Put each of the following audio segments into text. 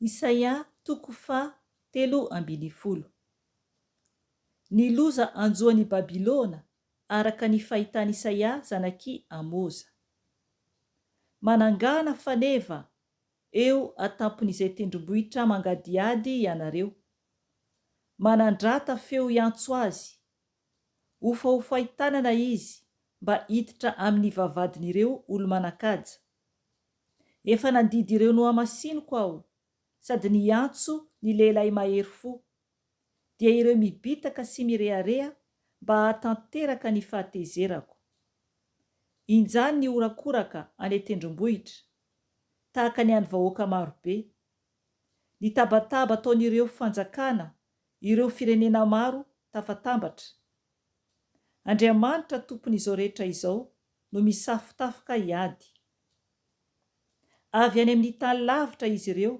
Isaia toko faha 13. Ny loza hanjo an' i Babylona araka ny fahitan' Isaia zanak' i Amoza. Manangàna faneva eo an-tampon' izay tendrombohitra mangadihady ianareo. Manandrata feo hiantso azy. Hofahofahy tanana izy mba hiditra amin' ny vavahadin' ireo olo-manan-kaja. Efa nandidy ireo nohamasiniko aho, sady niantso ny lehilahy mahery fo, dia ireo mibitaka sy mirehareha mba hahatanteraka ny fahatezerako. Injany ny horakoraka any an-tendrombohitra, tahaka ny an'ny vahoaka marobe. Ny tabataba ataon'ireo fanjakana, ireo firenena maro tafatambatra. Andriamanitra Tompon'izao rehetra izao no misafotafoka hiady. Avy any amin'ny tany lavitra izy ireo,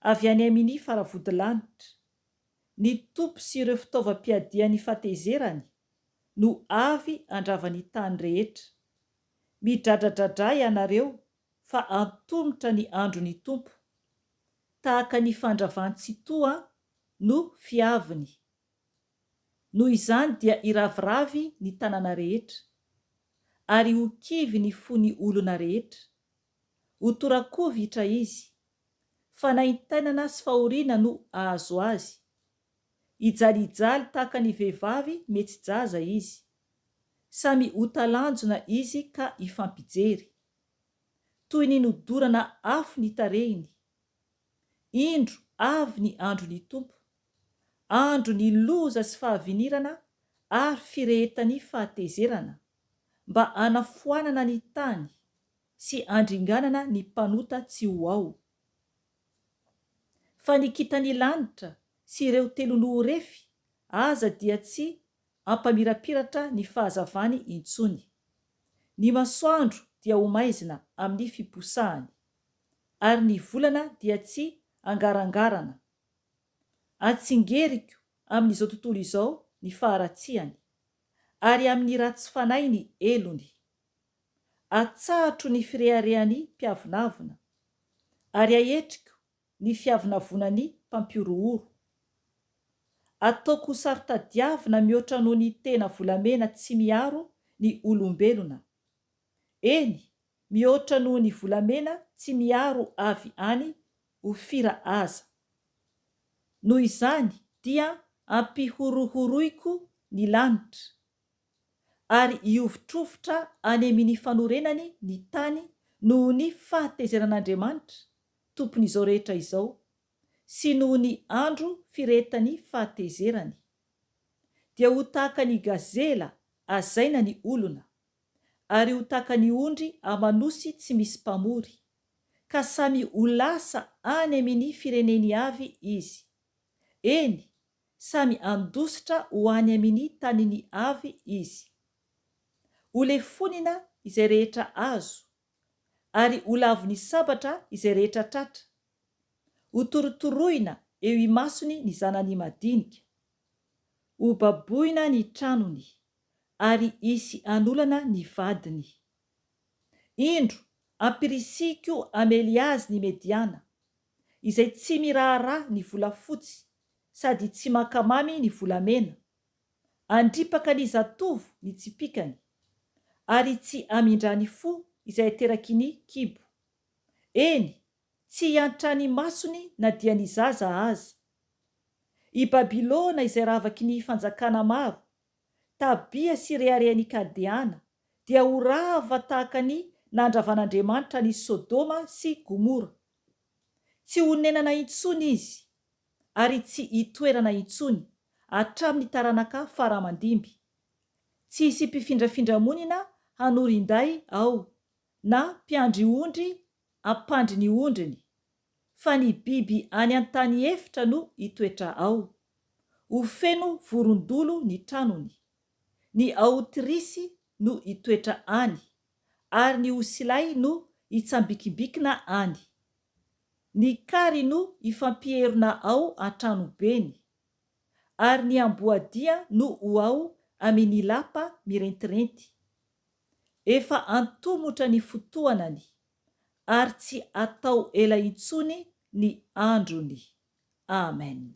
avy any amin'ny faravodilanitra. Ny Tompo sy ireo fitaovam-piadian'ny fahatezerany no avy handrava ny tany rehetra. Midradradradrà ianareo fa antomotra ny andron'ny Tompo. Tahaka ny fandravan-tsitoha no fiaviny. Noho izany dia hiraviravy ny tanàna rehetra, ary ho kivy ny fon'ny olona rehetra. Ho tora-kovitra izy. Fanaintainana sy fahoriana no hahazo azy. Hijalijaly tahaka ny vehivavy mihetsi-jaza izy. Samy ho talanjona izy ka hifampijery. Toy ny nodorana afo ny tarehiny. Indro avy ny andron'ny Tompo, andron'ny loza sy fahavinirana ary firehetan'ny fahatezerana, mba hanafoanana ny tany sy handringanana ny mpanota tsy ho ao. Fa ny kintan'ny lanitra sy ireo telonohorefy aza dia tsy hampamirapiratra ny fahazavany intsony. Ny masoandro dia ho maizina amin'ny fiposahany. ary ny volana dia tsy angarangarana. Atsingeriko amin'izao tontolo izao ny faharatsiany, ary amin'ny ratsy fanahy ny helony. Atsahatro ny fireharehan'ny mpiavonavona, ary ahetriko ny fiavonavonan'ny mpampihorohoro. Ataoko ho saro-tadiavina mihoatra noho ny tena volamena tsy miaro ny olombelona. Eny, mihoatra noho ny volamena tsy miaro avy any Ofira aza. Noho izany dia ampihorohoroiko ny lanitra, ary hihovitrovitra any amin' ny fanorenany ny tany noho ny fahatezeran' Andriamanitra, Tompon' izao rehetra izao, sy noho ny andro firehetan'ny fahatezerany. Dia ho tahaka ny gazela azaina ny olona, ary ho tahaka ny ondry aman'osy tsy misy mpamory, ka samy ho lasa any amin' ny fireneny avy izy. Eny, samy handositra ho any amin' ny taniny avy izy. Ho lefonina izay rehetra azo, ary ho lavon'ny sabatra izay rehetra tratra. Ho torotoroina eo imasony ny zanany madinika. Ho baboina ny tranony. ary hisy hanolana ny vadiny. Indro, ampirisihiko hamely azy ny Mediana, izay tsy miraharaha ny volafotsy sady tsy mankamamy ny volamena, handripaka ny zatovo ny tsipìkany, ary tsy hamindrany fo izay ateraky ny kibo. Eny, tsy hiantrany masony na dia ny zaza aza. I Babylona izay ravaky ny fanjakana maro, Tabia sy reharehan'i Kaldeana, dia ho rava tahaka ny nandravan'Andriamanitra an'i Sodoma sy Gomora. Tsy honenana intsony izy, ary tsy hitoerana intsony, hatramin'ny taranaka fara aman-dimby. Tsy hisy mpifindrafindra monina hanorin-day ao, na mpiandry ondry hampandry ny ondriny, fa ny biby any an-tany efitra no hitoetra ao. Ho feno vorondolo ny tranony. Ny aotirisy no hitoetra any, ary ny osilahy no hitsambikimbikina any. Ny kary no hifampierona ao an-tranobeny, ary ny amboadia no ho ao amin' ny lapa mirentirenty. Efa antomotra ny fotoanany, ary tsy hatao ela intsony ny androny. Amen.